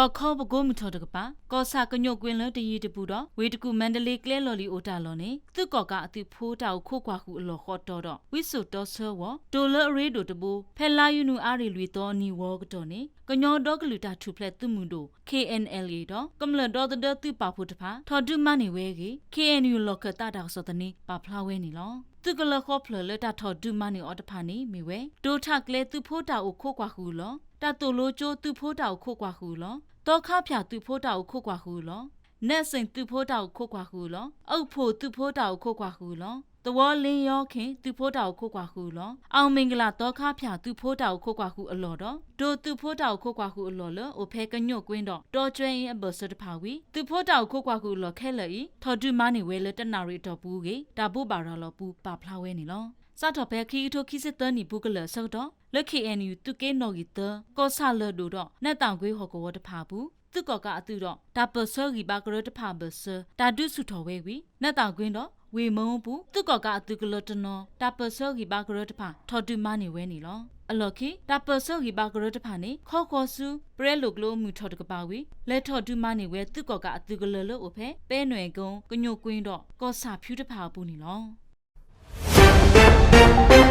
ကီၢ်ခီပကိမုၢ်ထီၣ်တကပၤ ကီၢ်ဆၣ်ကညိၣ်ကွ့လၢတယံၤတပူၤဒီး ဝ့ၢ်တကူၣ်မၤတလ့ကျဲလီၢ်လံၤအိၣ်တၢ်လီၢ်န့ၣ် သုးကီၣ်ကးအသုးဖိတၢ်အိၣ်ခိးကွၢ်ဃုာ်အလီၢ်ဃီတီဒီး ဝံစိာ်တီဆၢဝီၤ တိၤလၢအရ့ဒိၣ်တဘိ ဖဲလါယူၤနံၣ်အါရံၤလွံၢ်သီနံၤဝီကတီၢ်န့ၣ် ကညီဒီကလုာ်တၢ်ထူၣ်ဖျဲးသုးမုၢ်ဒိၣ် K N L A ဒီး ကမျၢၢ်ဒီသဒၢသုးပာ်ဖှိၣ်တဖၣ် ထီၣ်ဒုးမၤန့ၢ်ဝဲအဂ့ၢ် K N U လီၢ်ခၢၣ်သးတၢ်ကစီၣ်သန့ပာ်ဖျါဝဲန့ၣ်လီၤ. သုးကလၢၤဃီဖျၢၣ်လၢတၢ်ထီၣ်ဒုးမၤန့ၢ်အီၤတဖၣ်န့ၣ်မ့ၢ်ဝဲ တိၤထးကျဲသုးဖိတၢ်အိၣ်ခိးကွၢ်ဃုာ်အလီၢ်, တၢ်သိၣ်လိကၠိသုးဖိတၢ်အိၣ်ခိးကွၢ်ဃုာ်အလီၢ်, သီခါဖၠၣ်သုးဖိတၢ်အိၣ်ခိးကွၢ်ဃုာ်အလီၢ်, နဲးစ့ၣ်သုးဖိတၢ်အိၣ်ခိးကွၢ်ဃုာ်အလီၢ်, အုၣ်ဖှိၣ်သုးဖိတၢ်အိၣ်ခိးကွၢ်ဃုာ်အလီၢ်, သဝီလ့ယီခ့ၣ်သုးဖိတၢ်အိၣ်ခိးကွၢ်ဃုာ်အလီၢ်, အၣ်မ့ၣ်ကလၣ်သီခါဖၠၣ်သုးဖိတၢ်အိၣ်ခိးကွၢ်ဃုာ်အလီၢ်ဒီး တိၤသုးဖိတၢ်အိၣ်ခိးကွၢ်ဃုာ်အလီၢ်လၢအိၣ်ဖဲကညိၣ်ကွ့ဒီး တီကၠွဲအ့အဘၢၣ်စၢၤတဖၣ်ဝံၤ သုးဖိတၢ်အိၣ်ခိးကွၢ်ဃုာ်အလီၢ်ခဲလၢာ်အံၤ ထီၣ်ဒုးမၤန့ၢ်ဝဲလၢတနၣ်ရံၣ်အတီၢ်ပူၤအဂ့ၢ် တၢ်ဘိးဘၣ်ရၤလီၤပူၤပာ်ဖျါဝဲန့ၣ်လီၤ. စးထီၣ်ဖဲခံကထိခံဆံသၢနံၣ်ပူၤကလၢာ်အဆၢကတီၢ် လၢ K N U သုးက့နီၣ်ဂံၢ်သၢ ကီၢ်ဆၣ်လၢၢ်ဒိၣ်ဒီး နးသၣ်ကွ့ဟီၣ်ကဝီၤတဖၣ်အပူၤ သုးကီၣ်ကးအသုးဒီး တၢ်ပၢၢ်ဆၢဂံၢ်ဘါကရၢတဖၣ်အဘၢၣ်စၢၤ တၢ်ဒုးဆူၣ်ထီၣ်ဝဲဝံၤ နးသၣ်ကွ့ဒီး ဝ့ၢ်မၢအူပူၤ သုးကီၣ်ကးအသုးကလၢၤတနီၤ တၢ်ပၢၢ်ဆၢဂံၢ်ဘါကရၢတဖၣ် ထီၣ်ဒုးမၤန့ၢ်ဝဲန့ၣ်လီၤ. အလီၢ်ခံ တၢ်ပၢၢ်ဆၢဂံၢ်ဘါကရၢတဖၣ်န့ၣ် ခီဃီၤဆူ ပရဲလိာ်ကျိမုၢ်ထီၣ်တကပၤဝံၤ လဲၤထီၣ်ဒုးမၤန့ၢ်ဝဲသုးကီၣ်ကးအသုးကလၢၤလၢအိၣ်ဖဲ ပဲနွဲၣ်ကိ ကညိၣ်ကွ့ဒီး ကီၢ်ဆၣ်ဖၠူတဖၣ်အပူၤန့ၣ်လီၤ.